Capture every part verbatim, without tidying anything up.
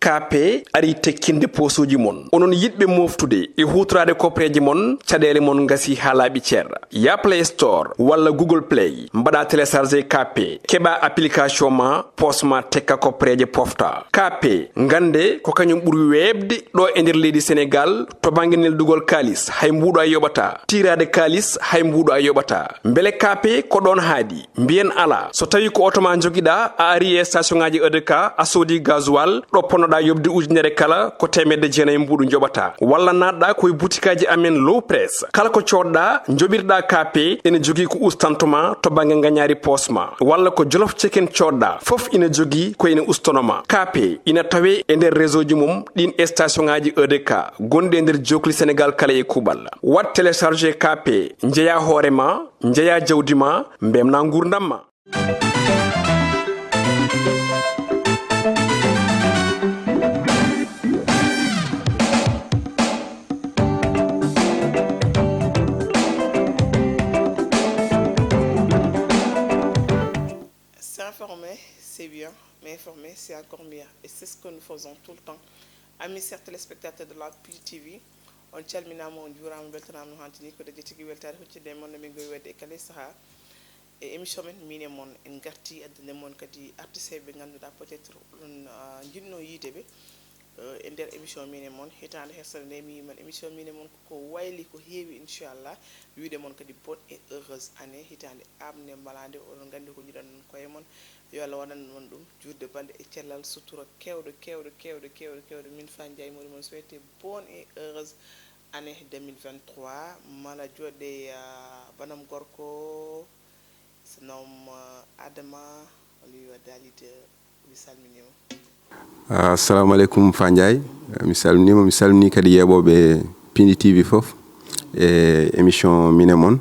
Kaape ari tekkinde poosuuji mon. Onon yiɗɓe mooftude e huutoraade koppereeje mon, caɗeele mon ngasi haa laaɓi cer. Ya Play Store walla Google Play, mbaɗa télécharger Kaape, keɓa application ma, poos ma tekka koppereeje pofta. Kaape, ngannde ko kañum ɓuri weeɓde ɗo e nder leydi Senegaal to bannge neldugol kaalis, hay mbuuɗo a yoɓataa. Tiiraade kaalis, hay mbuuɗo a yoɓataa. Mbele Kaape ko ɗoon haaɗi? Mbiyen alaa. So tawii ko oto ma njogiɗaa, a ari e station ŋaaji E D K, a soodi gasoil, ɗo ponnoɗaa yoɓde ujunere kala, ko teemedde jeenayi mbuuɗu njoɓataa. Walla naatɗaa ko e butikaaji amen Low Press. Kala ko coodɗaa, njoɓirɗaa Kaape, ene jogii ko ustanto ma to bannge ngañaari poos ma. Walla ko Jolof Chicken coodɗaa, fof ina jogii ko ene ustono ma. Kaape ina tawee e nder réseau ji mum ɗiin e station ŋaaji E D K gonɗi e nder jookli Senegaal kala e kuuɓal. Waɗ télécharger Kaape, njeyaa hoore ma, njeyaa jawdi ma, mbemnaa nguurndam ma. S'informer, c'est bien, mais informer, c'est encore mieux. Et c'est ce que nous faisons tout le temps. Amis chers téléspectateurs de la P T V, on calminaama, on njuuraama, on mbeltanaama no hannti ni. Ko dañde tigi weltaare huccitde e mon no min ngowi waɗde e kala e sahaa. E émission men, min e mon, en ngarti addande mon kadi artiste ɓe ngannduɗaa peut-être oɗon, ah, njiɗno yiide ɓe, eh, e nder émission min e mon. Hitaande hersere nde, mi wiman émission min e mon koko wayli, ko heewi, inchallah. Wiide mon kadi bonne et heureuse année, hitaande aaɓnde mbalaande. Oɗon nganndi ko njiɗanɗon koye mon. Yo Allah waɗan mon ɗum, juutde balɗe e cellal, sutura keewɗo, keewɗo, keewɗo, keewɗo, keewɗo. Min Fa Ndiaye, mboɗo mon souhaité bonne et heureuse année deux mille vingt-trois. Mala jooɗde, ah, banam gorko, so noom, ah, Adama, o liwa Dalide, mi salminiima. Ah, assalamu aleykum, Fa Ndiaye. Mi salminiima, mi salminii kadi yeeɓooɓe Pindi T V fof e émission min e mon.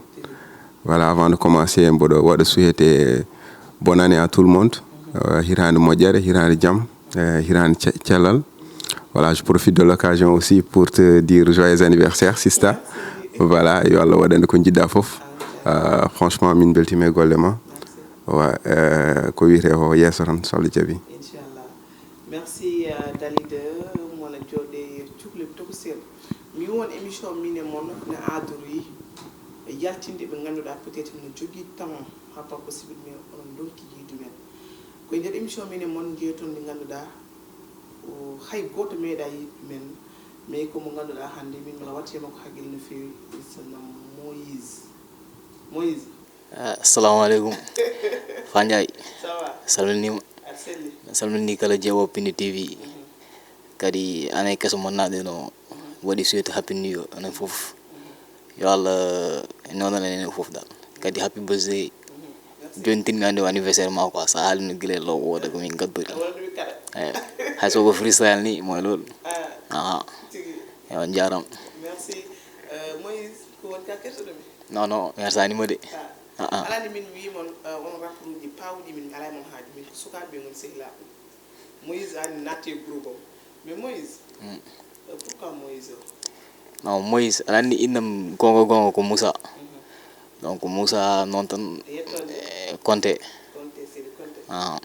Voilà, avant de commencer, mboɗo waɗa souhaiter bonne année à tout le monde. Euh, hitaande moƴƴere, hitaande jam, euh, hitaande ce-, cellal. Voilà, je profite de l'occasion aussi pour te dire joyeux anniversaire, sista. Voilà, yo Allah waɗan ko njiɗɗaa fof. Euh, franchement, min mbeltiima e golle ma. Wa, euh, ko wiyetee ko yeeso tan, so Allah jaɓi. Inchallah. Merci, euh, Dalide, mona jooɗe cuklel tokosel. Mi won émission min e mon no adori yaltinde ɓe ngannduɗaa peut-être no jogii temps, pas possible, mais onon ndonki yiide men. Ko e nder émission min e mon njeeton ɓe ngannduɗaa, o, hay gooto meeɗaa yiide men, mais ko mo ngannduɗaa hannde min mala watti e makko hakkille no feewi, so noom Moïse. Moïse. Ah, assalamu aleykum. Fa Ndiaye. Ça va? Salminiima. Aɗa selli? Mi salminii kala jeeɓoowo Pindi T V. Mhm. Kadi année keso mon naatde no, mhm, waɗi souhaité happy new year, onon fof. Mhm. Yo Allah newnan en fof dal. Kadi happy birthday. Mhm. Merci. Jooni tan mi anndi o anniversaire ma quoi. So a haalino gila e lowgo wooda ko min ngaddori. A wonani mi kala. Eeyi. Hay so ko freestyle ni, mooy loolu. Ah. Ah. Tigi. Eeyi, on njaaraama. Merci. Euh, Moïse, ko woni ka kertoɗo mi? Non, non, mi hersaani mo de. Ah. Ah, ah. Alaa nde min wii mon, euh, on rapport uji paawɗi, min alaa e mon haaju. Min ko sukaaɓe ɓe ngoni sehilaaɓe. Moïse, aan naati e groupe am. Mais Moïse, mm, euh, pourquoi Moïse o? Non, Moïse, aɗa anndi innam goonga goonga ko Moussa. Mhm. Donc, Moussa noon tan, yettoode, eh, Konte. Konte, Seydi Konte. Ah.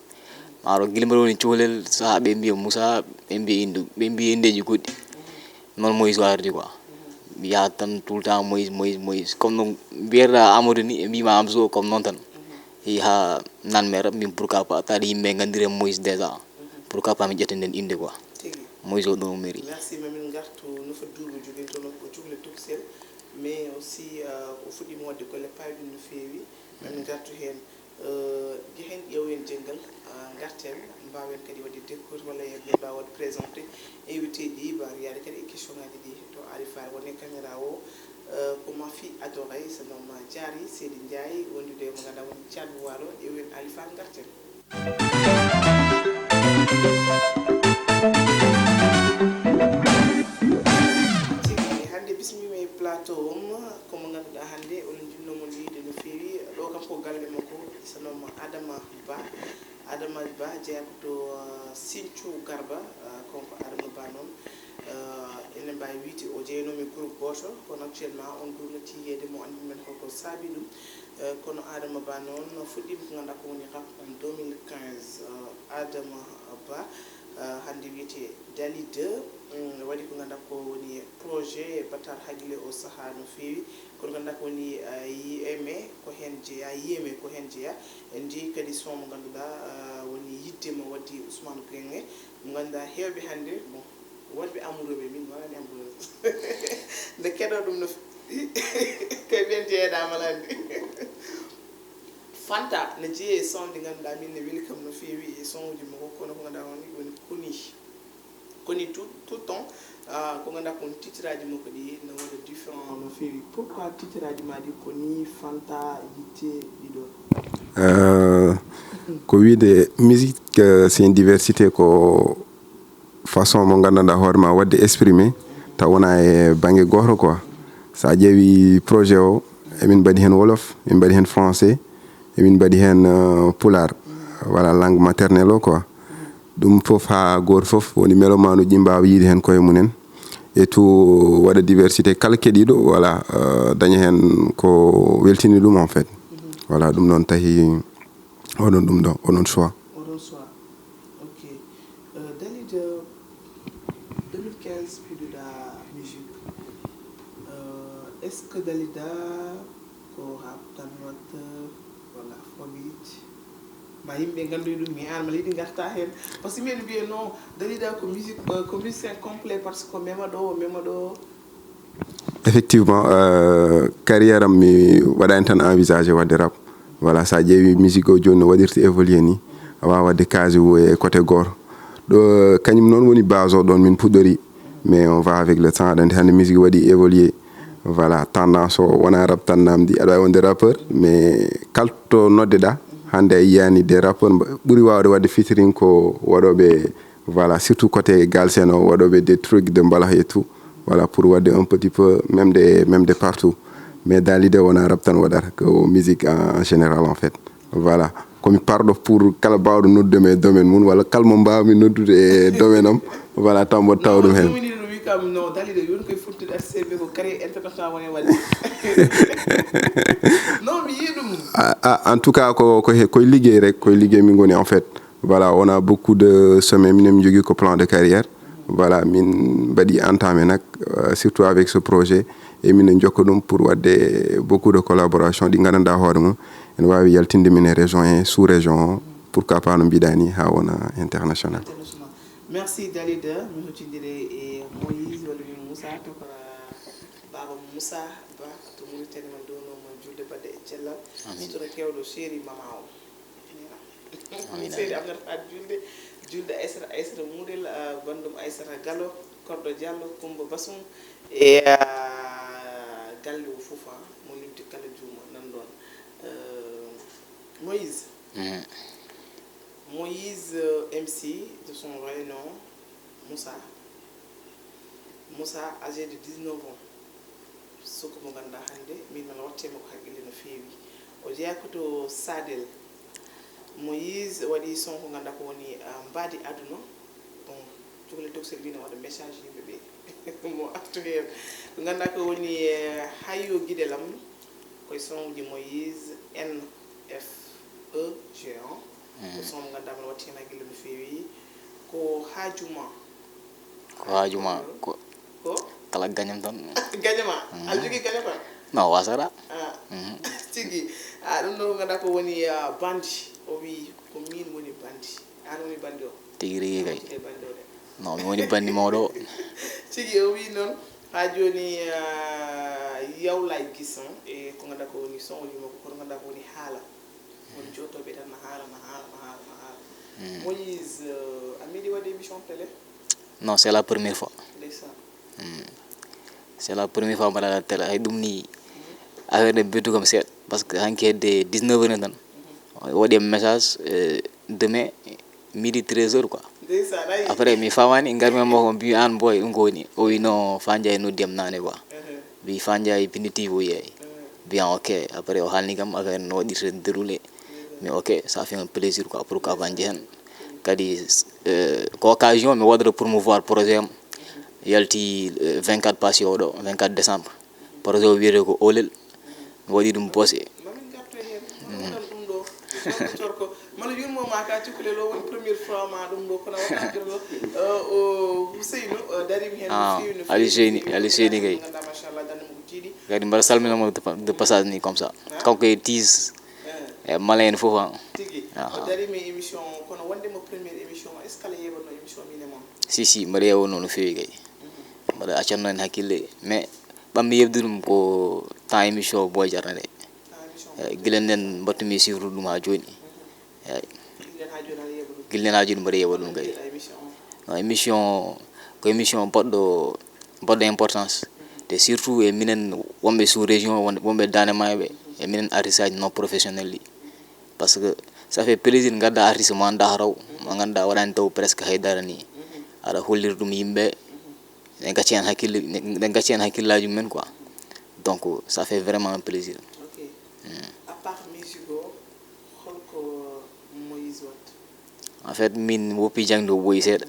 Maaro gila mbaɗa woni cukalel, sahaa ɓe mbiya Moussa, ɓe mbiya innde, ɓe mbiya inndeeji goɗɗi. Mhm. Noon Moïse o ardi quoi. Mhm. Mi yaha tan tout le temps Moïse, Moïse, Moïse. Comme no mbiyata Amadou ni, ɓe mbiima Amzo, comme noon tan. Mhm. Yehi haa Nanmere, min pourquoi pas, taade yimɓe nganndiri Moïse déjà. Mhm. Pourquoi pas mi ƴetta nden innde quoi. Tigi. Moïse o ɗo o mairie. Merci, ma min ngartu no fo duuɓi jogintono ko cukalel tokosel, mais aussi, euh, o fuɗɗiima waɗde golle paayɗe no feewi. Ma min ngartu heen. Euh, njehen ƴeewen jenngal, ah, ngarten, mbaawen kadi waɗde découvrir walla yen min mbaawa waɗde présenté invité ji, mbaawa yaade kadi e question ŋaaji ɗi to Alifa woni caméra o. Euh, ko ma fii adoré, so noon ma jaari, Seydi Ndiaye, wondude e mo ngannduɗaa woni Caat Waalo, ƴeewen Alifa ngarten. Tigi, hannde bismiima e plateau o, ko mo ngannduɗaa hannde oɗon njiɗnoo mo yiide no feewi. Ɗo kam ko galle makko, so noon mo Adama Ba. Adama Ba jeyaa ko to, uh, Sinthiou Garba, uh, kanko Adama Ba noon, uh, ene mbaawi wiyde o jeyanoomi groupe gooto, kono actuellement on groupe no tiiyeede, mo anndi men holko saabi ɗum. Uh, kono Adama Ba noon fuɗɗiima ko ngannduɗaa ko woni rap en deux mille quinze. Uh, Adama Ba, uh, hannde wiyetee Dali deux, mm, waɗi ko ngannduɗaa ko woni projet e battaar hakkille o sahaa no feewi. Kono ngannduɗaa ko woni, ah, yiyee men ko heen jeyaa, yiyee men ko heen jeyaa. En njiyii kadi son mo ngannduɗaa, ah, woni yiɗde mo waɗde Ousmane Gouin. Mo ngannduɗaa heewɓe hannde, bon, wonɓe amoureux ɓe, min mi wonani amoureuse. Nde keɗoo ɗum no feewi, koye ɓeen jeyeɗaa mala anndi. Fanta ne jeyi e son ɗi ngannduɗaa min ne weli kam no feewi e son uji makko, kono ko ngannduɗaa on woni koni. Koni tout, tout le temps, ah, ko ngannduɗaa kon titre aji makko ɗi no waɗa différent no feewi. Pourquoi titre aji ma ɗi koni, Fanta, yitte, ɗiɗo? Euh, ko wiyde musique, euh, c'est une diversité, ko façon mo nganndanɗaa hoore ma waɗde exprimé, taw wona e bannge gooto quoi. So a ƴeewi projet o, emin mbaɗi heen wolof, emin mbaɗi heen français, emin mbaɗi heen, euh, pulaar, voilà, langue maternelle o quoi. Ɗum fof haa gooto fof woni melomanuuji mbaawa yiyde heen koye mumen. Et tout waɗa diversité kala keɗiiɗo, voilà, euh, daña heen ko weltini ɗum en fait. Voilà, ɗum noon tahi oɗon ɗum ɗo, oɗon choix. Oɗon choix. Ok. Euh, Dalida, deux mille quinze piɗuɗa musique. Euh, est-ce que Dalida ko haa tan watta walla afrobeat? Ma yimɓe nganndu ɗum, mi an mala yiɗi ngarta heen. Parce que mbiɗo mbiya non, Dalida ko musique, euh, ko musicien complet parce que ko mema ɗo, mema ɗo. Effectivement, euh, carrière am mi waɗani tan envisagé waɗde rap. Voilà, sa ƴeewi musique o jooni no waɗirta évolué ni, a wawa waɗde case ou e côté goto. Ɗo, kañum noon woni base o, ɗon min puɗɗori. Mais on va avec le temps, aɗa andi hannde musique waɗi évolué. Voilà, tendance o wona rap tan namdi. Aɗa wawi wonde rappeur, mais kala to noddeɗa, hannde a yiyani des rappeurs mba-, ɓuri wawde waɗde featuring ko waɗoɓe, voilà, surtout côté Galsen o, waɗoɓe des trucs de mbalax et tout. Voilà, pour waɗde un petit peu, même de, même de partout. Mais dans l'idée, wona rap tan waɗata, ko musique en, en général, en fait. Voilà. Ko mi parɗo pour kala bawɗo noddude mi e domaine mum, walla kala mo mbawmi noddude e domaine am. Voilà, taw mboɗo tawa ɗum heen. Jomini no wi kam, no, Dalida, yoni koye fottude F C B ko carrière international woni waɗde. Non, mi yii ɗum. Ah, ah, en tout cas, ko, ko he, koye liggey rek, koye liggey min ngoni, en fait. Voilà, on a beaucoup de semaines, minen min jogii ko plan de carrière. Voilà, min mbaɗi entamé nak, euh, surtout avec ce projet. Et minen jokka ɗum pour waɗde beaucoup de collaboration ɗi nganndanɗaa hoore mum. Ene waawi yaltinde min e région he, sous région o, pourquoi pas no mbiɗa ni, haa wona international. International. Merci Dalida, mi hoccindire e Moïse walla mi Moussa, to ko Baba Moussa Ba, to Mauritanie, man downoo man julde baɗɗe e cellal. Amin. Sutura kewɗo chéri mama o. Amin, seydi amin. Aminata Faat julde, julde Aysata, Aysata Muudel, ah, banndum Aysata Galo, Korɗo Diallo, Kumba Basum, e, ah, galle o fof, ah, mo limti kala juuma nan ɗoon. Euh, Moïse. Mhm. Moïse, euh, M C de son vrai nom, Moussa. Moussa, âgé de dix-neuf ans. Suka mo ngannduɗaa hannde, min mala watte mo ko haqqille no feewi. O jeyaa ko to Sadel. Moïse waɗi son ko ngannduɗaa ko woni, ah, mbaadi aduna. Bon, cukalel tokosel ɓe no waɗa message yimɓe ɓe. Mo artu heen. Ko ngannduɗaa ko woni, eh, Hayyo Giɗel Am. Koye son uji Moïse N F E Géant. Ko son mo ngannduɗaa mala watti heen haqqille no feewi. Ko haaju ma. Ko haaju ma, ko Ko? Kala gañam tan. Gaño ma? Mhm. Aɗa jogii gaño ma? Non, wasata. Ah. Mhm. Tigi. Ah, ɗum ɗo ko ngannduɗaa ko woni, ah, bandi. O wi ko min woni bandi. An woni bandi o? Tigi rigi kay. Woni bandi o de. Non, mi woni bandi mawɗo o. Tigi o wi noon, haa jooni, ah, yawlay gison e ko ngannduɗaa ko woni son, o wi makko, kono ngannduɗaa ko woni haala. Woni jottoɓe tan na haala, na haala, na haala, na haala. Mm. Moïse, euh, a meeɗi waɗde émission télé? Non, c'est la première fois. Ndeysaan. Mm. C'est la première fois mbaɗa télé. Hay ɗum ni, affaire ɗe bettu kam seeɗa. Parce que hanki hedde dix-neuf heures tan. Mhm. Waɗi am message, euh, demain, midi treize heures quoi. Ndeysaan, ayi. Après, mi faamaani, ngarmi e makko, mbi an boy, ɗum ko woni? O wi no Fa Ndiaye noddi am naane quoi. Mhm. Mbi Fa Ndiaye punitive o yeey. Mhm. Mbi an ok. Après, o haalni kam affaire no waɗirte déroulé. Mhm. Mi ok, ça fait un plaisir quoi, pourquoi pas njehen. Kadi, euh, ko occasion mi waɗata promouvoir projet am. Yalti, euh, vingt-quatre passé o ɗo, vingt-quatre décembre. Projet o wiyetee ko Oolel. Mi waɗi ɗum posé. Mamin ngartu e heen. Mhm. Ɗum ɗo, ɗum ɗo, ɗum ɗo corko. Mala yurmo ma ka cukalel o woni première fois ma ɗum ɗo, kono a waɗa jollo, euh, o Seynou, eh, darimi heen no ah, feewi, no Aliou feewi, Seyni, no feewi. Aliou Seyni kay. Ngannduɗaa, machallah, darnde mum ko tiiɗi. Kadi mbaɗa salmina mo de pa-, de passage ni comme ça. Ah. Kanko e Tis, e Malien fof, ah. Tigi. Aha. O darimi e émission, kono wonde mo première émission, est-ce que aɗa yeeɓatno émission Miin e Mon? Si, si, mbaɗa yeeɓatno no feewi kay. Mhm. Mbaɗa accanno en hakkille, mais ɓammi yeɓde ɗum ko temps émission Boy Jarna de. Temps émission. Eh, gila nden mbaɗtumi suivre ɗum haa jooni. Mhm. Eeyi. Gila haa jooni mbaɗa yeeɓa ɗum kay. No, émission ko émission baɗɗo baɗɗo importance, te surtout e minen wonɓe sous région, won- wonɓe Daande Maayo ɓe, e minen artiste aji non professionnel ɗi. Parce que ça fait plaisir ngadda artiste mo annda haraw, mo ngannduɗaa waɗani taw presque haydara ni, aɗa hollira ɗum yimɓe, ɓe gacci hen hakkille, ɓe gacci hen hakkillaaji mumen quoi. Donc ça fait vraiment un plaisir. Ok. Mm. À part musique o, holko Moïse watta? En fait, min woppi jangde o ɓooyi seeɗa.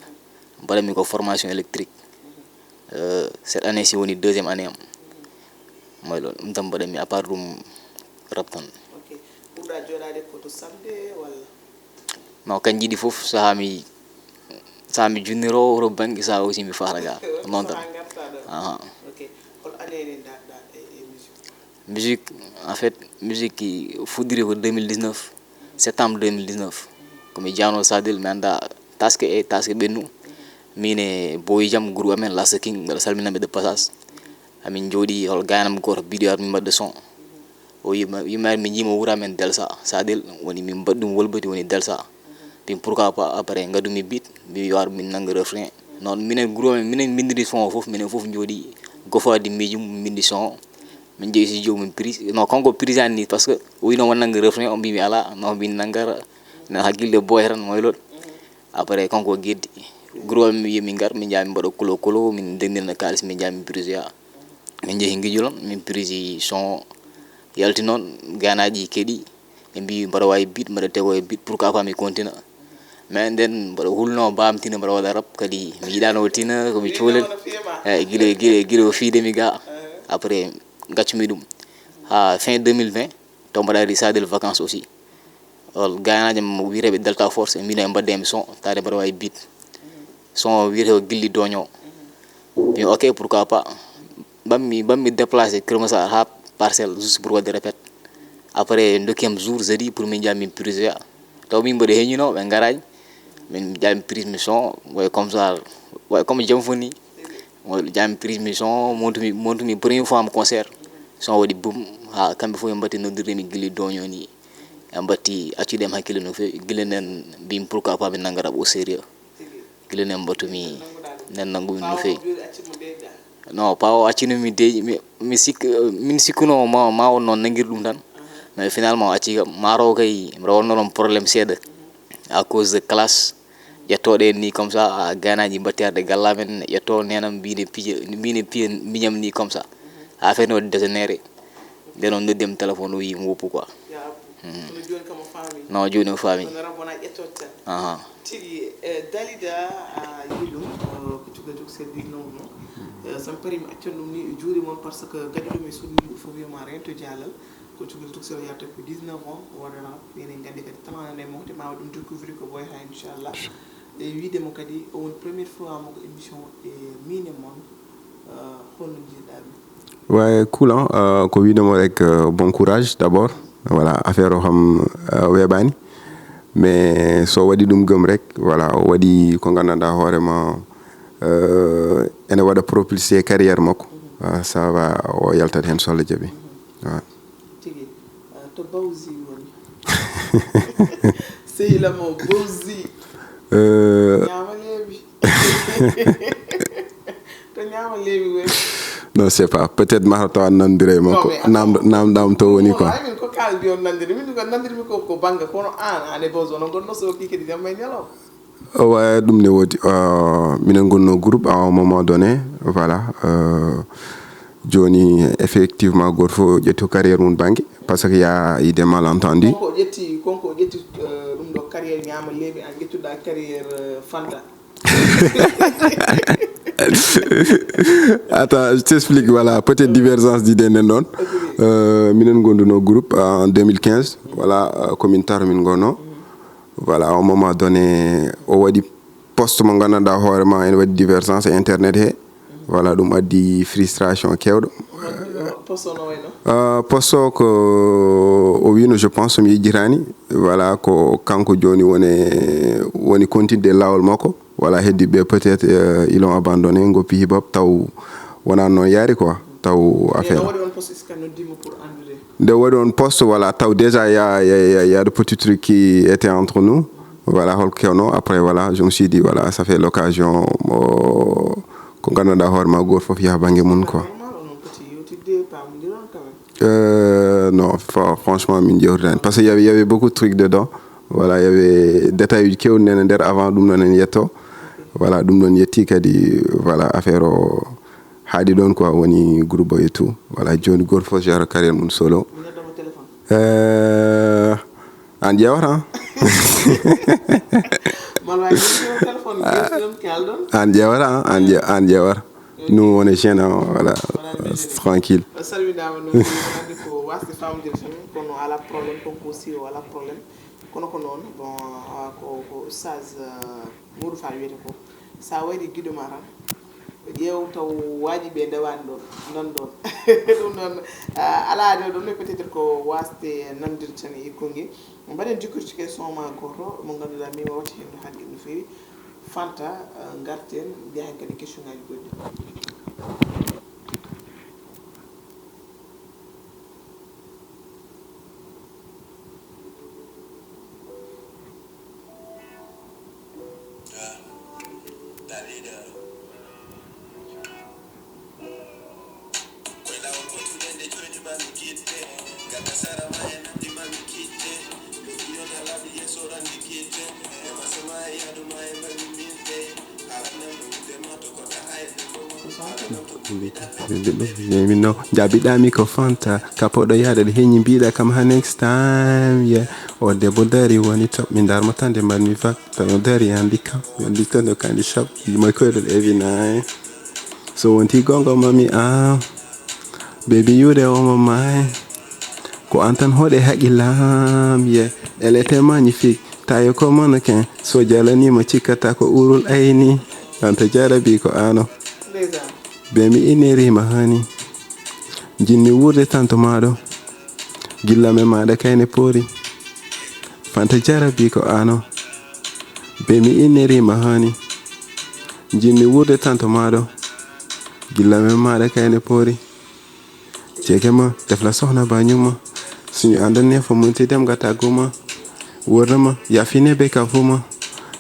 Mbaɗami ko formation électrique. Euh, cette année si woni deuxième année am. Mooy loolu, ɗum tan mbaɗami, à part ɗum rap tan. Ok. Ɓurɗa jooɗaade ko to samde walla? Non, kanji ɗi fof, saha mi, saha mi junniro oto bannge, saha aussi mi fara ga. Noon tan. Aha. Ok. Hol année nde ndaɗɗa e, e musique? Musique, en fait, musique ki fuɗɗiri ko deux mille dix-neuf, septembre deux mille dix-neuf. Ko mi jano Sadel, mi annda taske e taske ɓennu. Min e Boy Jam, groupe amen, Lassa King, mbeɗa salmina ɓe de passage. Amin jooɗi, hol gayanam gooto biɗo ar min mbaɗde son. O yima, yima mi jiima wura men Delsa, Sadel, woni min mbaɗi ɗum wolbati woni Delsa. Min pourquoi pas après ngadumi beat, mi war min nanga refrain. Non, minen groupe amen, minen mbindiri son o fof, minen fof jooɗi, gofadi miijum, mbindi son o. Min jeeyi studio min prise. Non, kanko prise anni, parce que o wino won nanga refrain, o mbi mi ala, non, min nangara. Non, hakkille boy tan, moy lool. Après, kanko geddi. Groupe am, mi wiyi min ngar, min njaha min mbaɗa kolo kolo, min ndendina kaalis, min njaha min prise ya. Min njehi Ngijulon, min prise son o. Yalti noon, ganaji keɗi. Ɓe mbi mbaɗa wawi beat, mbaɗa tego e beat, pourquoi pas mi continue. Mais nden mbaɗa hulno bamtina, mbaɗa waɗa rap, kadi mi yiɗano o tina, ko mi cuulel. Eyyi, gila, gila, gila o fiide mi ga. Après, gaccumi ɗum. Ha fin deux mille vingt, to mbaɗa ari Sadel vacances aussi. Ol gaynajo mo wiyeteɓe Delta Force, e mino e mbadde mi son, tade mbaɗa wawi beat. Son o wiyete ko Gilli Doño. Mi ok, pourquoi pas. Bammi, bammi déplacé Kër Massar ha Parcelles, juste pour waɗde répète. Après, dokkiyam jour jeudi pour min jaa min prise ya. Taw min mbaɗa heñino, ɓe ngaraani. Min jaa min prise mi son, way comme ça, way comme jam foni. Way jaa min prise mi son, montumi, montumi première fois am concert. Son waɗi boum, ha kamɓe fof ɓe mbatti noddirde mi Gilli Doño ni. Ɓe mbatti accude am hakkille no feewi. Gila nden mbimi pourquoi pas mi nanga rap au sérieux. Gila nden mbatumi, nden nangumi no feewi. Non, pawo accino mi de, mi, mi sik-, min sikkuno ma, ma won noon nangir ɗum tan. Mais finalement o acci kam, maro kay, mbiɗa wonno ɗon problème seeɗa. À cause de classe, ƴettoɗo en ni comme ça, a ganaji mbatterde galla men, ƴetto nenam mbine piya, mbine piya miñam ni comme ça. Ha feno dégénéré. Nden o noddi am téléphone, o wi mi woppu quoi. Ya abbu. Mhm. Kono jooni kam o faami. Non, jooni o faami. Kono rap wona ƴettoto tan. Aha. Tigi, eh, Dalida, a yi ɗum, eh, ko cukalel cukalel dix-neuf no. Eh, so mi parii mi accan ɗum ni e juuɗe mon, par ce que gaƴo ɗum e suudu mum fof wiyama rento jaalal. Ko cukalel cukalel yarata ko dix-neuf ans, o waɗa rap, enen nganndi kadi talent nane mo, te ma waɗ ɗum découvrir ko boy ha inchallah. E wiide mo kadi, o woni première fois mo ko émission e Miin e Mon, eh, holno njiiɗa ɗum? Ouais, cool, hein. Euh, ko wiide mo rek, euh, bon courage d'abord. Voilà, affaire o kam, euh, weeɓaani. Mais so waɗi ɗum gëm rek, voilà, o waɗi ko nganndanɗaa hoore ma, euh, ene waɗa propulsé carrière makko. Ah, ça va, o yaltat heen so Allah jaɓi. Ouais. Tigi, euh, to Bawzi woni. Sehil am o Bawzi. Euh, Ñaama leeɓi. To ñaama leeɓi woni. Non, c'est pas. Peut-être ma tawa nanndira e makko. Non, mais attends. Naamɗo, naamɗo am to woni quoi. Ay, min ko kaal mbiyon nanndiri. Min ko nanndiri mi ko, ko bannga. Kono aan, aan e Bawzi, onon ngonno so kii kadi jamma e ñalawma. Ouais, ɗum ne woodi. Euh, minen ngonno groupe à un moment donné. Voilà. Euh, jooni, effectivement, gooto fof ƴettu carrière mum bannge. Parce que y a eu des malentendus. Konko ƴetti, konko ƴetti, euh, ɗum ɗo carrière ñaama leeɓi, aan ƴettuɗa carrière, euh, Fanta. Attends, je t'explique, voilà, peut-être divergence d'idée nden ɗon. Ok. Euh, minen ngonduno groupe en deux mille quinze, voilà, euh, ko min taro min ngonno. Voilà, à un moment donné, o waɗi poste mo nganndanɗaa hoore ma ene waɗi divergence e internet he. Voilà, ɗum addi frustration kewɗo. Poste o no wayno? Ah, poste o ko o wino, je pense, mi yejjitani. Voilà, ko kanko joni woni woni continude laawol makko. Voilà, heddi ɓe peut-être, euh, ils ont abandonné, ngoppi hip hop, taw wonani noon yaari quoi, taw Nde affaire o waɗi on poste, est-ce que a noddimo pour anndude? Nde waɗi on poste, voilà, taw déjà y a, y a, y a, y a de petits trucs qui étaient entre nous. Voilà, hol kewno. Après, voilà, je me suis dit, voilà, ça fait l'occasion, mo ko nganndanɗaa hoore ma, gooto fof yaha bannge mum quoi. Normal, onon poti yewtidde, paamondiron quand même. Euh, non, fra- franchement, min jewtidani, parce que y avait, y avait beaucoup de trucs dedans. Voilà, y avait détail uji kewɗi nene nder avant, ɗum ɗon en yetto. Voilà, ɗum ɗon yetti kadi. Voilà, affaire o haaɗi ɗon quoi, woni groupe o et tout. Voilà, joni gooto fof gère carrière mum solo. Mi noddamo téléphone. Euh, an ƴeewata. Malwa yewtidon téléphone, yewtidon, kalɗon. An ƴeewata, an ƴe- an ƴeewata. Nous, on est gênant, voilà. Tranquille. A salminaama noon, andi ko wasde famdire tan, kono ala problème, konko aussi o ala problème. Kono ko noon, bon, ah, ko ko oustaz, ah, Modou Fall wiyete ko, sa wayri giɗo ma tan, ƴeew taw waaji ɓe ndewani ɗon, nan ɗon. Ɗum noon, ah, ala ɗo ɗon, peut-être ko wasde nandirde tan e kongi. Mbaɗen jikkude cike son ma gooto mo ngannduɗaa mima watti heen no hannde no feewi. Fanta, ah, ngarten, njahen kadi question ngaji goɗɗi. Min no jaabiɗami ko Fanta, ka poɗɗo yaade ɗo heñi mbiɗa kam ha next time, yeah. O debbo dari woni top, mi darmo tande mbaɗmi vak, tawi o dari andi kam, andi tande kandi shop, mo koyɗol evi nine. So wonti gongo mami am, baby you the woman mine. Ko an tan hoɗe haqilam, yeah. Elle était magnifique, taille comme mannequin. So jalanima cikkata ko urul ayni. Tanta jarabi ko ano. Ndeysaan. Be mi inirima hani. Jinmi wurde tanto maɗo. Gilla me maɗa kayne pori. Fanta jarabi ko ano. Be mi inirima hani. Jinmi wurde tanto maɗo. Gilla me maɗa kayne pori. Jege ma, def la soxna ba ñu ma. Suñu ànd ne fa munti dem nga tàggu ma. Wóor na ma, yaa fi ne be ka fu ma.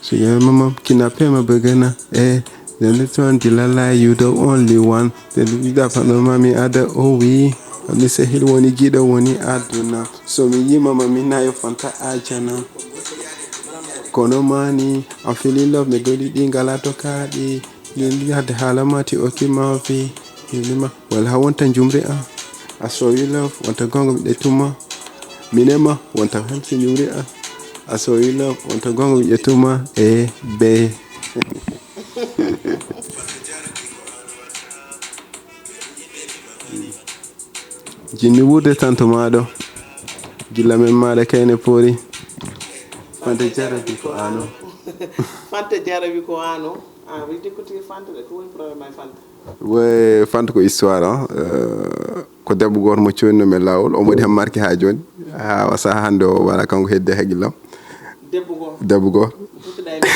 Suñu ma ma, kidnappé ma bëgg na. Eh, then this one, di la la, you the only one. Then you the one, mami, ada, oh oui. Ami sehil woni giɗo woni aduna. So mi yima ma mi nayo Fanta ajana. Kono mani, I'm feeling love, me doli ɗi ngala to kaɗi. Min yahde haala mati o kimafi. Yilima, wala ha wonta jumri a. A sowi love, wonta gongo mi ƴettuma. Minema, wonta hansi jumri a. A sowi love, wonta gongo mi ƴettuma. E be. Jinmi wurde tanto maɗo. Gilla men maɗa kayne pori. Fanta jarabi ko ano. Fanta jarabi ko ano. Ah, wi jikkuti Fanta de, ko woni problème ay Fanta? We Fanta ko histoire, hein. Euh, ko debbo goto mo codino men lawol, omo waɗi hen marqué ha joni. Ha wasa hande o wala kanko hedde haqqillam. Debbo goo. Debbo goto. Tottuɗa e min.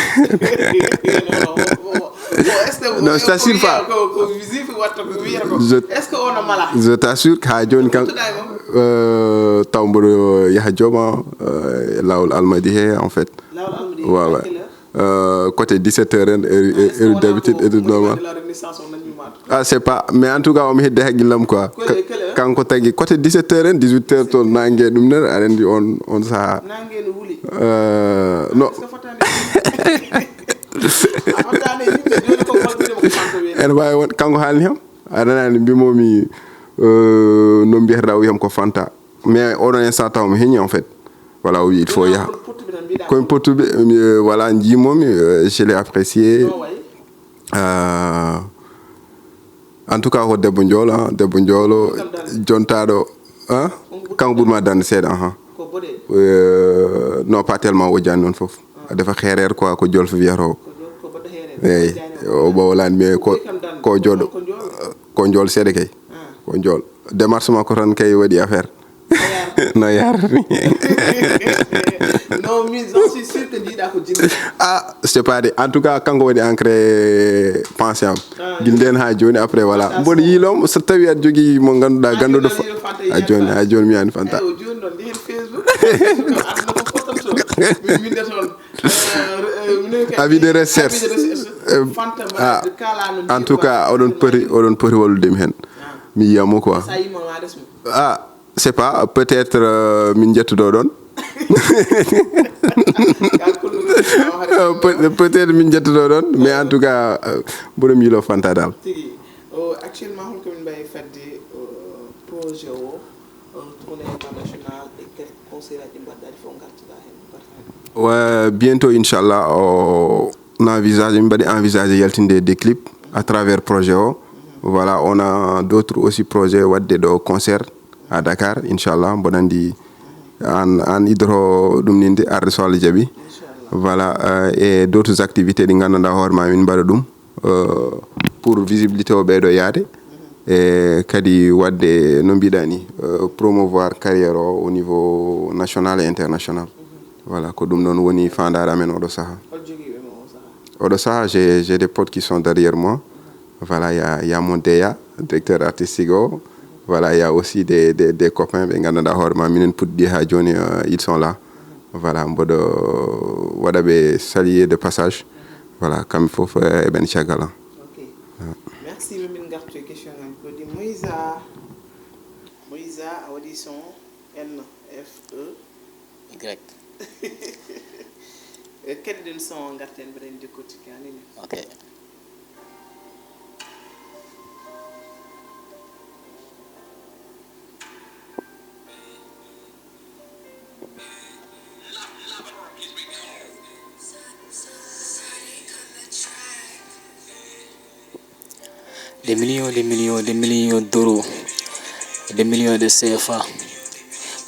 Non, non, non, non, est-ce que Non, je t'assure pas. Ko ko visif watta ko wiyata ko. Je- Est-ce que ono mala? Je t'assure que ha joni kan, Tottuɗa e mum. Euh, taw mboɗo yaha jooma, euh, lawol almadi he en fait. Lawol almadi. Ouais, ouais. À quelle heure? Euh, côté dix-sept heures en, heure, heure, heure d'habitude, heure normal. La renaissance on nanima. Ah, c'est pas, mais en tout cas omo hedde haqqillam quoi. Quelle- quelle heure? Kanko tagi côté dix-sept heures en, dix-huit heures to nangue ɗum nen aɗa andi on on saha. Nangue no wuli. Euh, non. Est-ce que fotani? A fotani yimɓe joni ko fotani mo ko Fanta wiyata. Ene wawi won kanko haalni ham aɗa nani mbimomi, euh, no mbiyata o wiyam ko Fanta. Mais oɗon instant taw mi heñi en fait. Voilà, o wi il faut yaha. Kono pottuɓe tan mbiɗa. Komi pottuɓe, euh, voilà, jimomi, euh, je l'ai apprécié. No wayi. Euh, en tout cas ko debbo njoolo, hein, debbo njoolo jontaɗo, hein. Kanko ɓurma dande seeɗa, hein. Ko boɗeɗe. Euh, non, pas tellement o jani noon fof. Defa xeereer quoi, ko jolfo wiyata o. Ko jol- ko boɗeɗe. Eyi, o ɓawlaani, mais ko, ko jooɗo, ko njool seeɗa kay. Ko njool. Démarche makko tan kay waɗi affaire. No yaarni. Non, min, j'en suis sûr que njiɗa ko jinne. Ah, c'est pas de. En tout cas, kanko waɗi ancré pensée am. Gila ndeen haa jooni, après, voilà. Mboɗo yiilom, so tawi aɗa jogii mo ngannduɗaa, gannduɗo fa-, a jooni, a jooni mi yani Fanta. Eyo, jooni noon, ndeen Facebook. Aduna ko photo to. Min, min de toon. Avis de recherche. Euh, ah, en tout cas, oɗon poti, oɗon poti wallude mi heen. Mi yiya mo quoi. Ah, c'est pas, peut-être, euh, min jettodo ɗon. Euh, peut-, peut-être min jettodo ɗon, mais en tout cas, euh, mboɗo miilo Fanta dal. Tigi. O, actuellement, holko min mbawi fadde, euh, projet o, euh, tournée internationale et quelques conseils aji mbaɗɗaɗi fof gartiɗa heen, mbaɗata heen? Ouais, bientôt, inchallah, o, on envisage, min mbaɗi envisage yaltinde des clips à travers projet o. Voilà, on a d'autres aussi projets, waɗde ɗo concert à Dakar, inchallah. Mboɗo anndi an, an idoro ɗum ninde arde so Allah jaɓi. Voilà, euh, et d'autres activités ɗi ngannduɗaa hoore ma min mbaɗa ɗum, euh, pour visibilité o ɓeydo yaade. E kadi waɗde no mbiɗa ni, euh, promouvoir carrière o au niveau national et international. Voilà, ko ɗum noon woni faandaare amen oɗo saha. Hol jogiiɓe mo o saha? Oɗo saha, j'ai, j'ai des potes qui sont derrière moi. Voilà, il y a, il y a mon D A, directeur artistique o. Voilà, il y a aussi des, des, des copains, ɓe ngannduɗaa hoore ma, minen puɗɗi haa jooni, euh, ils sont là. Voilà, mboɗo waɗa ɓe saluer de passage. Voilà, kamɓe fof, euh, eɓen caggal am. Ok. Merci, min ngartu e question am. Ko ɗi Moïsa. Moïsa, a waɗi son N F E. Y. E, keɗoɗen son o, ngarten mbaɗen décortiquer, anani? Ok. Des millions, des millions, des millions d'euros, des millions de C F A,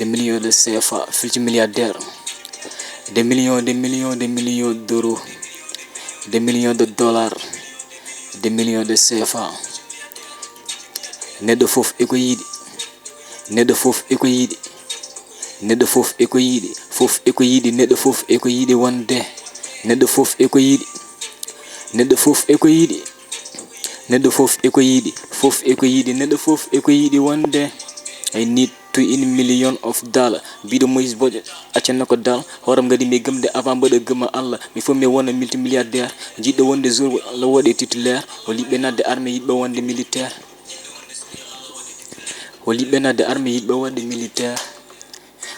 des millions de C F A, futur milliardaire. Des millions, des millions, des millions d'euros, des millions de dollars, des millions de C F A. Neɗɗo fof e ko yiɗi. Neɗɗo fof e ko yiɗi. Neɗɗo fof e ko yiɗi. Fof e ko yiɗi. Neɗɗo fof e ko yiɗi wonde. Neɗɗo fof e ko yiɗi. Neɗɗo fof e ko yiɗi. Neɗɗo fof e ko yiɗi. Fof e ko yiɗi. Neɗɗo fof e ko yiɗi wonde. I need to in million of dollar. Mbiɗo Moïse Boƴo, accanno ko dal. Hooram ngadi mi gëmde avant mbaɗa gëma Allah. Mi fof mi wona multimilliardaire. Jiɗɗo wonde jour Allah waɗe titulaire. O liɓɓe nadde armée yiɗɓe wonde militaire. O liɓɓe nadde armée yiɗɓe wonde militaire.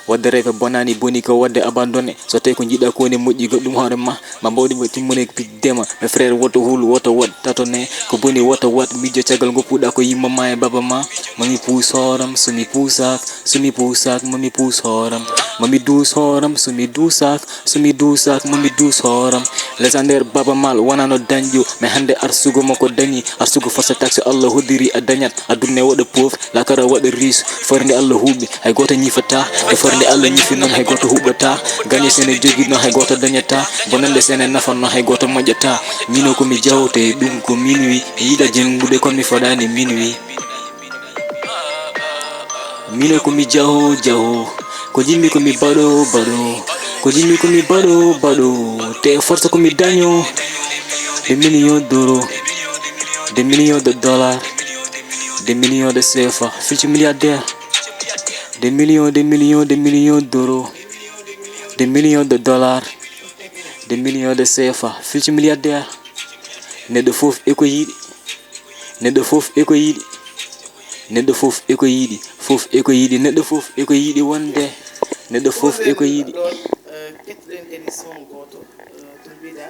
Waɗde rewɓe bonaani, boni ko waɗde abandonné. So tawi ko njiɗɗa ko woni moƴƴi, goɗɗum hoore ma. Ma mbawɗi mo timmune piddema. Mes frères, woto hul, woto waɗ, tatone. Ko boni woto waɗ, miijo caggal goppuɗa ko yimma ma e baba ma. Mami puus hooram, so mi puusaak, so mi puusaak, mami puus hooram. Mami duus hooram, so mi duusaak, so mi duusaak, mami duus hooram. Légendaire Baba Maal wonano dañjo, mais hannde arsugo mo ko dañi. Arsugo force taxe Allah hoddiri a dañat. Aduna waɗa poof, lakara waɗa riche. Forde Allah huuɓi, hay gooto ñifata. E forde Allah ñifi noon, hay gooto huuɓata. Gaño sene jogi noon, hay gooto dañata. Bonande sene nafa noon, hay gooto moƴƴata. Mino ko mi jawte, ɗum ko min wi. Mi yiɗa jenngude, kono mi foɗaani min wi. Mino ko mi jaho, jaho. Ko jimmi ko mi baɗo, baɗo. Ko jimmi ko mi baɗo, baɗo. Te force ko mi daño. Des millions d'euros. Des millions de dollars. Des millions de C F A. Futur milliardaire. Des millions, des millions, des millions d'euros. Des millions de dollars. Des millions de C F A. Futur milliardaire. Neɗɗo fof e ko yiɗi. Neɗɗo fof e ko yiɗi. Neɗɗo fof e ko yiɗi. Fof e ko yiɗi. Neɗɗo fof e ko yiɗi wonde. Neɗɗo fof e ko yiɗi. Ɗon, eh, kettoɗen kadi son gooto, eh, to mbiɗa.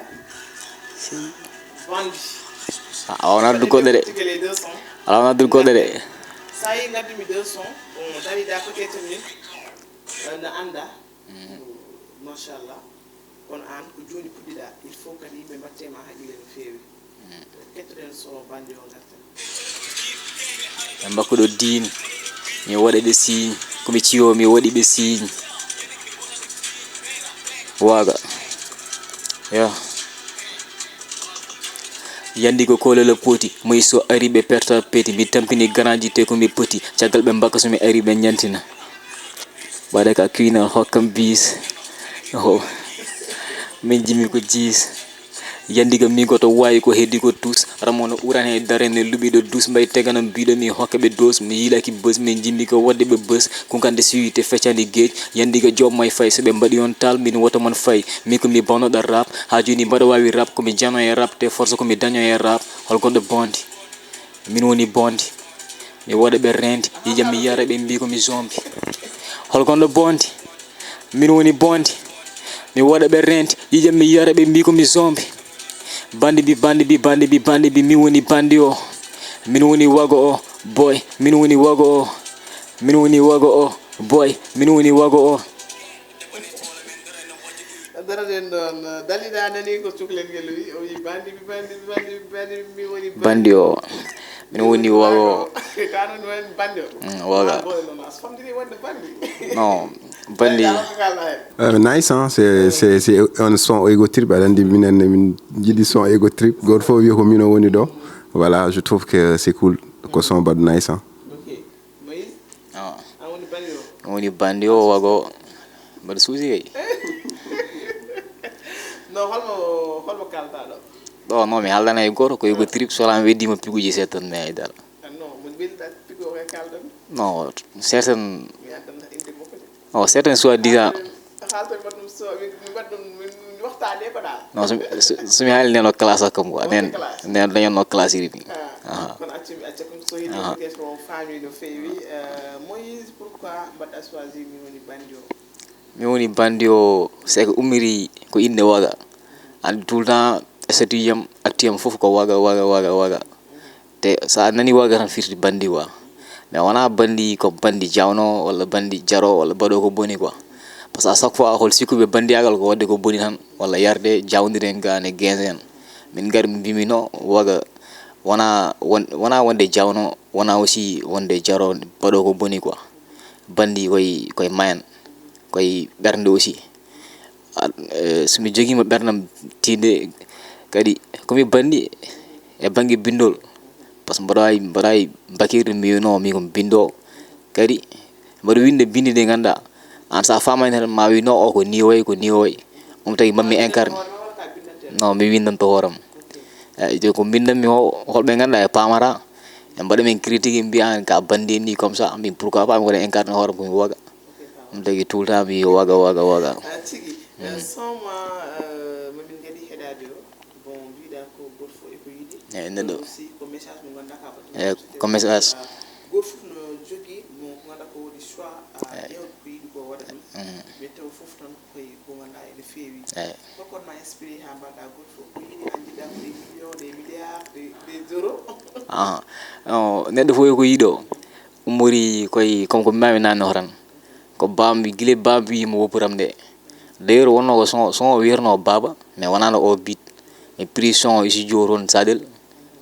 Bandi. Ah, a wona addu goɗɗe de. Tigi les deux sons. Ala wona addu goɗɗe de. Sa yi ngaddumi deux sons, bon, dariɗa peut-être min, eh, na annda. Machallah. Kono aan, ko jooni puɗɗiɗaa, il faut kadi yimɓe mbaɗte ma haqqille no feewi. Kettoɗen so bannde o ngarten. Ɓe mbakkuɗo diin, mi waɗa ɓe signe. Ko mi ciwo, mi waɗi ɓe signe. Waaga. Yo. Yandi ko kololo poti, moy so ari ɓe perta peti, mi tampini garanji te ko mi poti, caggal ɓe mbaka so mi ari ɓe nyantina. Ɓaɗa ka kuina hokkam bis. Ho. Min jimi ko jis. Yandi ko mi goto wawi ko heddi ko tus. Ramono uran he dare ne luɓiɗo dus mbay teganam biɗo mi hokka ɓe dos. Mi yilaki bës, min jimi ko wadde ɓe bës. Kunkande siwi te feccani geej. Yandi ko job may fay so ɓe mbaɗi on tal min wota mon fay. Mi ko mi bawnoɗo rap. Ha joni mbaɗa wawi rap ko mi jano e rap te force ko mi daño e rap. Hol gonɗo bondi? Min woni bondi. Mi waɗa ɓe rendi. Yijam mi yara ɓe mbi ko mi zombi. Hol gonɗo bondi? Min woni bondi. Mi waɗa ɓe rendi. Yijam mi yara ɓe mbi ko mi zombi. Bandi bi, bandi bi, bandi bi, bandi bi. Min woni bandi o. Min woni wago o. Boy. Min woni wago o. Min woni wago o. Boy. Min woni wago o. Daraden ɗon. Dalida nani ko cukalel ngel wi, o wi bandi bi, bandi bi, bandi bi, bandi bi, mi woni Bandi o. Min woni wago o. Ka non wen bandi o. Mm, waga. Boy non as famdiri wonde bandi. Non, bandi. Dara ko kala hen. Euh, nice, hein? C'est c'est- c'est un son ego trip. Aɗa andi minen ne min jiɗi son ego trip. Goto fof wiya ko min o woni ɗo. Voilà, je trouve que c'est cool. Ko son baɗɗo nice, hein? Ok. Moïse, Ah, an woni bandi o. Min woni bandi o wago. Mbaɗa suusi kay. Non, holmo holmo kalta ɗo? Ɗo non mi haldana e goto ko ego trip so mi weddima piguji seeɗa tan mi haydara. Ah, non, mo ɓelɗa pigo ko kaldan. Non, certaines Mi addan inde makko de. Oh, certaines soit disant. Haalto mbaɗ ɗum so min mbaɗ ɗum min waxtaane ko ɗa. Non, so so- so mi haali nden o classe kam quoi. Nden nden dañon no classe iri ni. Aha. Kono accu mi acca ɗum so yiɗi peut-être o faami no feewi. Euh, Moïse, pourquoi mbaɗɗa choisir mi woni bandi o? Mi woni bandi o c'est que ummiri ko inde waga. Andi tout le temps statut yam actu yam fof ko waga waga waga waga. Te sa nani waga tan firti bandi quoi. Mais wona bandi ko bandi jawno walla bandi jaro walla baɗo ko boni quoi. Parce que à chaque fois hol sikkuɓe bandiyagal ko wadde ko boni tan walla yarde jawdire gane guinze en. Min gari min mbimi no waga wona won- wona wonde jawno wona aussi wonde jaro baɗo ko boni quoi. Bandi koye koye mayan koye ɓernde aussi. A- eh, so mi jogiima ɓernam tiinde kadi komi banndi e bannge binndol. Par ce que mbaɗa waawi mbaɗa waawi bakirde mi wiyno mi ko binndoowo kadi mbaɗa winnde binndi ɗe ngannduɗaa aan so a faamaani tan ma wiyno o ko ni o wayi ko ni o wayi. Ɗum tagi mbaɗmi incarne. Non, mi winndanto hooram. Eyi, jooni ko mbinndanmi o holɓe ngannduɗaa e paamata e mbaɗa min critique mbiya aan ka banndi ni comme ça min pourquoi pas mi waɗa incarne hooram ko mi waga. Ɗum tagi tout le temps mi waga waga waga. Ah, tigi. Euh, son ma euh, mamin kadi heɗade o. Bon, mbiɗa ko goto fof e ko yiɗi. Eyi, neɗɗo. Aussi ko message mo ganduɗa ka baɗɗo. Eyi, ko message. Goto fof no jogui mo ganduɗa ko woni choix a yewta ko yiɗi ko waɗa ɗum. Mais taw fof tan koye ko ganduɗa ene feewi. Eyi. Hokon ma inspiré ha mbaɗa goto fof ko yiɗi an jiɗɗa ko des millions, des milliards, des, des euros. Ah, non, neɗɗo fof e ko yiɗo. Ummori koye comme ko mbimami nanno tan. Ko bambi guila bambi wimo woppuram nde. D'ailleurs wonno ko son son o wiyatno baba mais wonano o bit. Mi pris son o studio toon sadel.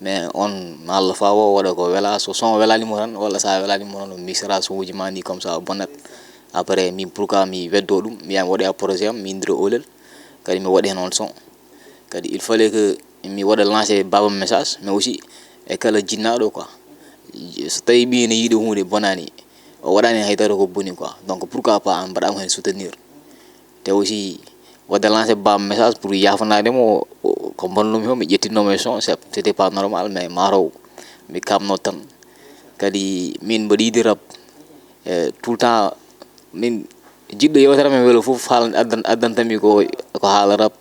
Mais on Allah fa o waɗa ko wela so son welanimo tan walla sa welanimo tan o mixera son uji ma ni comme ça o bonnat. Après min pourquoi mi weddo ɗum mi yaha mi waɗoya projet am mi indira olel. Kadi mi waɗi hen on son. Kadi il fallait que mi waɗa lancé baba message mais aussi e kala jinnaɗo quoi. So tawi ɓiye ne yiiɗi hunde bonani o waɗani haydara ko boni quoi donc pourquoi pas an mbaɗama hen soutenir. Te aussi wadde lancé baba message pour yafanade mo ko bonnumi o mi ƴettinnomo e son c'était pas normal mais mataw mi kamno tan. Kadi min mbaɗa yiide rap e tout le temps min jiɗɗo yewtere men weelo fof haala addan addantanmi ko ko haala rap.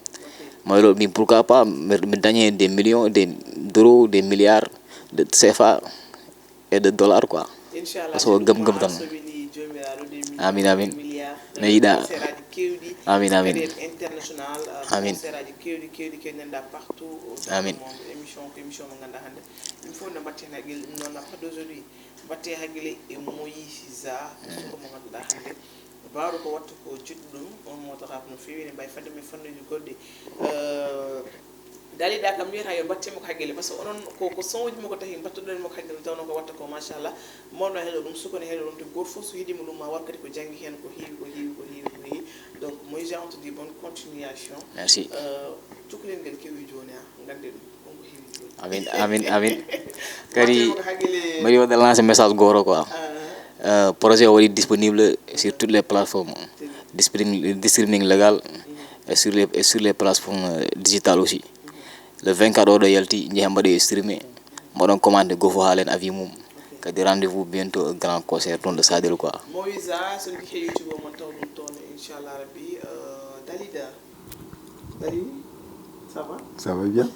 Maylo min pourquoi pas mi daña hen des millions des d'euros des milliards de cfa et de dollars quoi. Parce que gam gam tan. Amin amin. Ne yiɗa. Amin amin. Amin. Amin. Min fof no mbatten haqqille ɗum noon à partir d'aujourd'hui mbatte haqqille e Moïse suka mo ngannduɗaa hannde baaɗo ko watta ko jiɗɗo ɗum on moototako no feewi ne mbawi fadde men fannuji goɗɗi. Daliɗa kam mbiyata yo mbattemo ko haqqille par ce que onon ko ko sonji mo ko tahi mbattuɗon mo ko haqqille tawno ko watta ko machallah. Mawɗo heɗo ɗum suka ne heɗo ɗum te goto fof so heɗima ɗum ma war kadi ko janngi heen ko heewi ko heewi ko heewi ko heewi. Donc Moïse on te dit bonne continuation. Merci. Cukalel ngel kewi jooni a gande ɗum on ko heewi. Amin, amin, amin. Kadi mbaɗi waɗa lancer message goro quoi. Euh, projet o waɗi disponible sur toutes les plateformes. Disponible, streaming légal et sur les, et sur les plateformes, euh, digitales aussi. Le vingt-quatre oɗo yalti, jeehe mbaɗe streamé. Mbaɗon commande gofo haalen avis mum. Kadi rendez-vous bientôt, un grand concert toon ɗo Sadel quoi. Moïse, so ndi ke YouTube o man taw ɗum toon, inchallah rabbi. Euh, Dalida. Dalida, ça va? Ça va bien.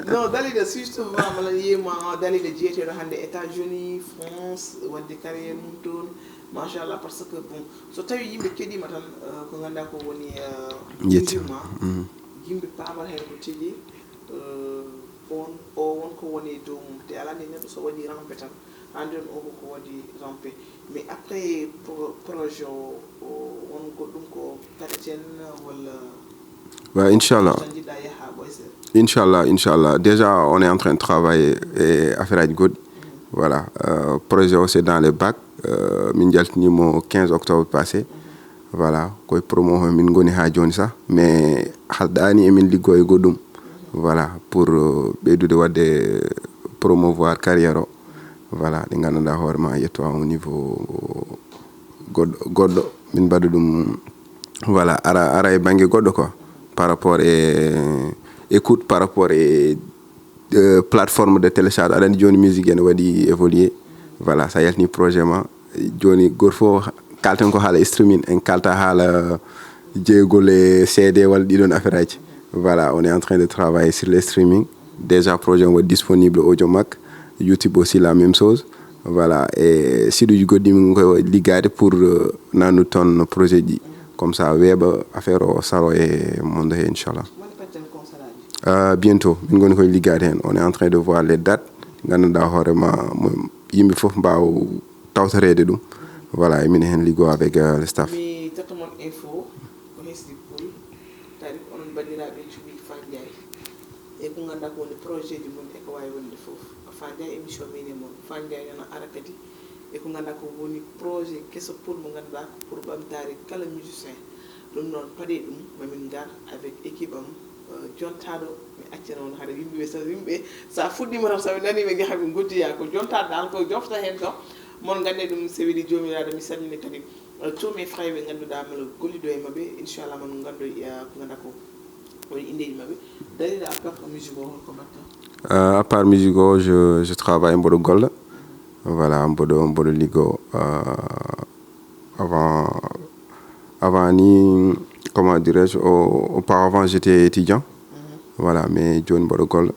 Non, Dalida, surtout vraiment, yema, Dalida jeeteɗo hannde États-Unis, France, wadde carrière mum toon. Machallah, parce que bon, so tawi yimɓe keɗima tan, euh, ko ganduɗa ko woni, euh, yimɓe paama hen ko tigi, euh, on o won ko woni e dow mum. Te alaa nde neɗɗo so waɗi rampe tan, anndi on o ko, ko waɗi rampe. Mais après pro-, projet o, o won goɗɗum ko kaɗeten walla? Wa, inchallah. Tan jiɗɗa yaha ɓoy seeɗa? Inchallah, inchallah. Déjà, on est en train de travailler e affaire aji goɗɗi. Voilà. Euh, projet o, c'est dans les bacs. Euh, min jaltinimo quinze octobre passé. Voilà, koye promo o min ngoni haa jooni sah, mais haɗaani emin liggoo e goɗɗum. Voilà, pour, euh, ɓeydude waɗde promouvoir carrière o. Voilà, ɗi ngannduɗaa hoore ma yetto au niveau goɗɗo, goɗɗo, min mbaɗa ɗum, voilà, ara, ara e bannge goɗɗo quoi, par rapport e écoute, par rapport e, euh, plateforme de télécharge. Aɗa anndi jooni musique ene waɗi évolué. Voilà, sa yaltini projet ma, jooni gooto fof kalten ko haala streaming, en kalta haala jeygol e C D walla ɗiɗon affaire aji. Voilà, on est en train de travailler sur les streaming. Déjà projet o waɗi disponible Audiomack, YouTube aussi la même chose. Voilà, e siɗuji goɗɗi min ko liggaade pour, euh, nannu toon projet ji. Comme ça weeɓa affaire o saro e monde he, inchallah. Euh, bientôt, min ngoni koye liggaade heen. On est en train de voir les dates. Ngannduɗaa hoore ma, mo yimɓe fof mbaawa tawtoreede ɗum. Voilà, emin heen liggoo avec, euh, le staff. Mi totta mon info, ko hesdi Pool. Tarik onon banndiraaɓe cuɓii Faa Njaay. E ko ngannduɗaa ko woni projet ji mum e ko waawi wonde fof. Faa Njaay émission min e mon. Faa Njaay noon ara kadi e ko ngannduɗaa ko woni projet keso Pool mo ngannduɗaa ko pour ɓamtaare kala musicien. Ɗum noon, paɗee ɗum, mamin ngar avec équipe am, euh, jontaaɗo, mi accana on hade yimɓe ɓe, so yimɓe, so a fuɗɗiima tan, so ɓe nanii ɓe njaha ɓe ngoddiya, ko jontaaɗo dal, ko jofta heen kam. Mon nganndee ɗum, so weli Joomiraaɗo, mi salmini kadi, euh, tous mes frères ɓe ngannduɗaa mala golliɗo e maɓɓe, inchallah, mon nganndoy, euh, ko ngannduɗaa ko woni inndeeji maɓɓe. Dalida, à part musique o, holko mbaɗta? Euh, à part musique o, je, je travaille, mboɗo golla. Voilà, mboɗo, mboɗo liggoo, euh, avant, avant ni, comment dirais-je, au-, auparavant, j'étais étudiant. Voilà, mais jooni mboɗo golla.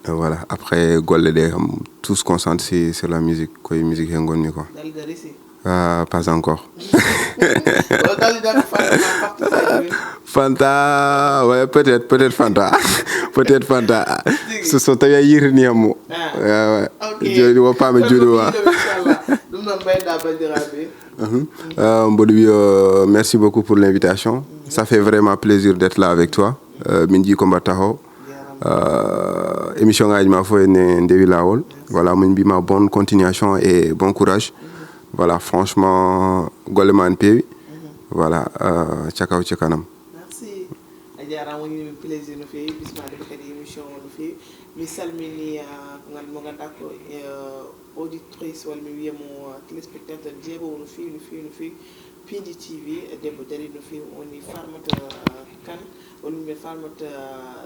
Euh, voilà, après golle ɗe kam, tout se concentre sur, sur la musique, koye musique he ngonmi quoi. Dalida resi? Ah, pas encore. Wala Dalida ko Fanta, Fanta, Fanta, ouais, peut-être, peut-être Fanta. Peut-être Fanta. Tigi. So, so tawi a yiitani kam mo. Ah. Ouais, ouais. Ok. Jooni woppama juuɗe ma. Inchallah. Ɗum noon mbayɗa banndiraaɓe. Mhm. Euh, mboɗo wiya, euh, merci beaucoup pour l'invitation. Ça fait vraiment plaisir d'être là avec toi. Euh, min njii ko mbaɗta ko. Euh, émission ngaji ma fof ene ndewi laawol. Voilà, min mbima bonne continuation et bon courage. Voilà, franchement, golle ma ne peewi. Voilà, euh, cakaw ca kanam. Merci. A jaaraama, woni min plaisir no feewi, bismaade ɓe kadi émission o no feewi. Mi salmini, ah, ko ngan-, mo ngannduɗaa ko, eh, auditrice, walla mi wiya mo, ah, téléspectateur jeegowo no feewi, no feewi, no feewi. Piindi T V, debbo dariiɗo no feewi, woni Farmata Kane, woni ɓe Farmata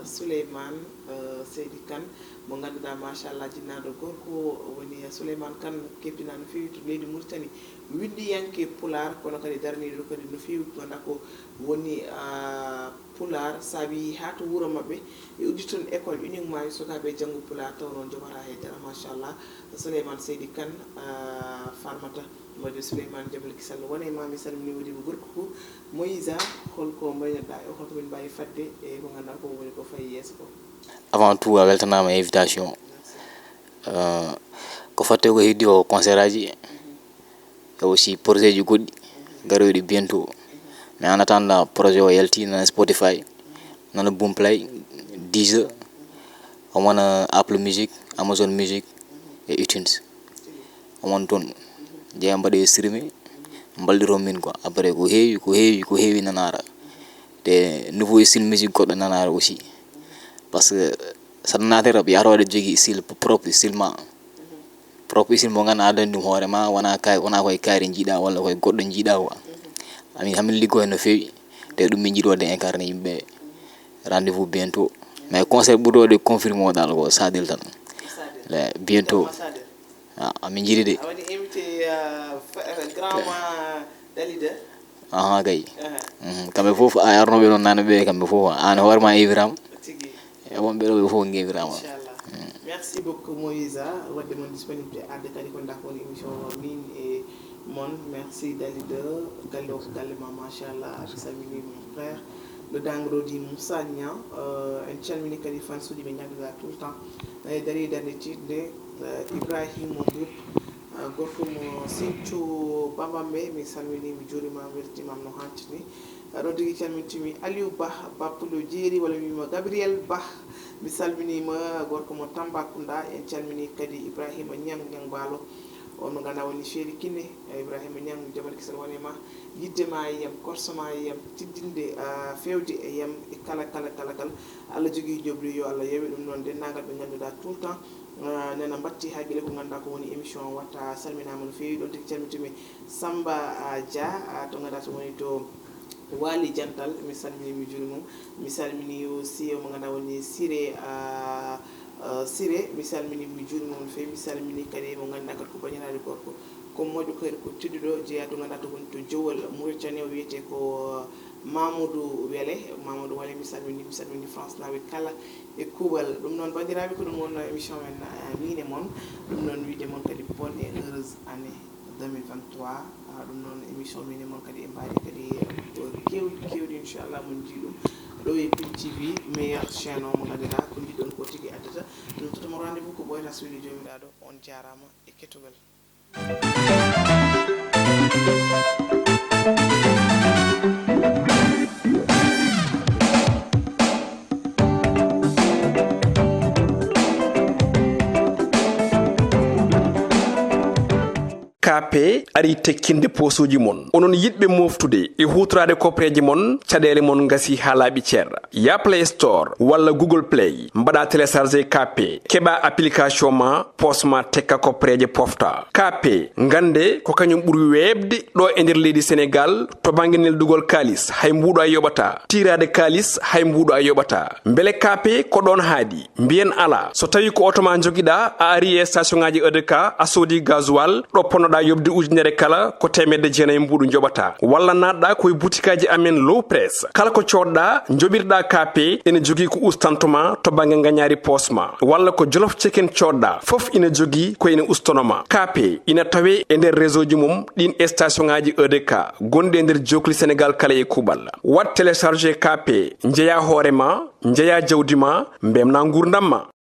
Souleymane, eh, Seydi Kane, mo ngannduɗaa, machallah, jinnaaɗo gorko, woni Souleymane Kane, keɓtinaa no feewi to leydi Mauritanie. Winndiyanke Pulaar, kono kadi daraniiɗo kadi no feewi, ko ngannduɗaa ko woni, ah, Pulaar, saabi haa to wuro maɓɓe, ɓe udditii toon école uniquement yo sukaaɓe janngu Pulaar, taw noon joɓataa hay dara, machallah. Souleymane Seydi Kane, ah, Farmata, moƴƴo Souleymane Jabal Kisal, wona e ma, mi salmini wondiiɓe gorko ko Moïsa, holko mbaynoɗaa e o, holko min mbaawi fadde e ko ngannduɗaa ko woni ko fayi yeeso ko? Avant tout, a weltanaama e invitation. Euh, ko fatte ko heddi o concert aji, e aussi projet ji goɗɗi garooɗi bientôt. Mais en attendant, projet o yalti nana Spotify, nana Boomplay, Deezer, o wona Apple Music, Amazon Music e iTunes. O won toon. Jeeya mbaɗe streamé, mballitoon min quoi. Après ko heewi, ko heewi, ko heewi nanaara. Te nouveau style musique goɗɗo nanaara aussi. Parce que saɗa naati rap, yaata waɗa jogi style propre, style ma. Propre style mo ngannduɗaa aɗa anndi ɗum hoore ma, wona kay, wona koye kaari njiiɗa walla koye goɗɗo njiiɗa quoi. Amin, hamin liggo heen no feewi. Te ɗum min njiɗi waɗde incarné yimɓe. Rendez-vous bientôt. Mais concert ɓurɗo waɗde confirmé o dal ko Sadel tan. Le bientôt. Ah, amin njiɗi de. A waɗi invité, euh, fa-, euh, grand ma Dalida. Aha, kay. Aha. Mhm. Kamɓe fof, a arnoɓe ɗon nana ɓe, kamɓe fof. An hoore ma Ibrahima. Tigi. E wonɓe ɗo ɓe fof ngi Ibrahima. Inchallah. Mm. Merci beaucoup, Moïse. Waɗde mon disponible arde kadi ko ndako woni émission o, min e mon. Merci, Dalida. Galle o ko galle ma, machallah. A salmini mon frère. Le Dangrodi Moussa Niang. Euh, en calmini kadi fansuuji ɓe ñannduɗaa tout le temps. E dari darnde tiiɗnde, eh, Ibrahima Mboup, eh, gorko mo Sinthiou Bambambe, mi salmini, mi juurima, mi weltima no hantini. Eh, ɗon tigi calmintimi Aliou Bah, Bappulo Jeeri, walla mi wima Gabriel Bah, mi salminima, gorko mo Tambacounda. En calmini kadi Ibrahima Niang, Niang Baalo, on mo ganduɗa woni Chéri Kiné. Eh, Ibrahima Niang, jamal kisal wone ma, yitte ma e yam, korsa ma e yam, tiddinde, ah, fewde e yam e kala, kala, kala, kala. Allah jogii jobri, yo Allah yewe ɗum noon denndaangal ɓe ngannduɗaa tout le temps, ah, nana mbatti haa gila ko ngannduɗaa ko woni émission o watta. Salminaama no feewi, ɗon tigi calmitumi Samba, ah, Dia, ah, to ngannduɗaa so woni to Waali Jantal, mi salmini, mi juuri mum. Mi salmini aussi mo ngannduɗaa woni Siré, ah, ah, Siré, mi salmini, mi juuri mum no feewi. Mi salmini kadi mo ngannduɗaa kadi ko banndiraaɗo gorko, ko moƴƴo kadi ko tedduɗo, jeyaa to ngannduɗaa to woni to Jowol Mauritanie, o wiyetee ko Mamoudou Wele, Mamoudou Wele, mi salmini, mi salmini France naaɓe kala e kuuɓal. Ɗum noon, banndiraaɓe, ko ɗum wonnoo émission men, ah, miin e mon. Ɗum noon, wiyde mon kadi bonne et heureuse année deux mille vingt-trois. Ah, ɗum noon, émission miin e mon kadi e mbaadi kadi, eh, keewɗi, keewɗi, inchallah, mon njii ɗum ɗo e Pin T V, meilleur chaîne o mo ngannduɗaa ko njiɗɗon ko tigi addata. Ɗum totta mo rendez-vous ko ɓooyata suudu Joomiraaɗo. On jaaraama e kettugol. K P ari tekkinde posuuji mon. Onon yiɗɓe moftude e huutoraade kopreeje mon, caɗeele mon ngasi haa laaɓi cer. Ya Play Store walla Google Play, mbaɗa télécharger K P, keɓa application ma, poos ma tekka kopreeje pofta. K P, ngannde ko kañum ɓuri weeɓde ɗo e nder leydi Senegaal to bannge neldugol kaalis, hay mbuuɗo a yoɓataa. Tiiraade kaalis, hay mbuuɗo a yoɓataa. Mbele K P ko ɗoon haaɗi? Mbiyen alaa. So tawii ko oto ma njogiɗaa, a ari e station ŋaaji E D K, a soodi gasoil, ɗo ponnoɗaa yoɓde ujunere kala, ko teemedde jeenayi mbuuɗu njoɓataa. Walla naatɗaa ko e butikaaji amen Low Press. Kala ko coodɗaa, njoɓirɗaa K P, ene jogii ko ustanto ma to bannge ngañaari poos ma. Walla ko Jolof Chicken coodɗaa, fof ina jogii ko ina ustono ma. K P ina tawee e nder réseau ji mum ɗiin station ŋaaji E D K gonɗi e nder jookli Senegaal kala e kuuɓal. Waɗ télécharger K P, njeyaa hoore ma, njeyaa jawdi ma, mbelna nguurndam ma.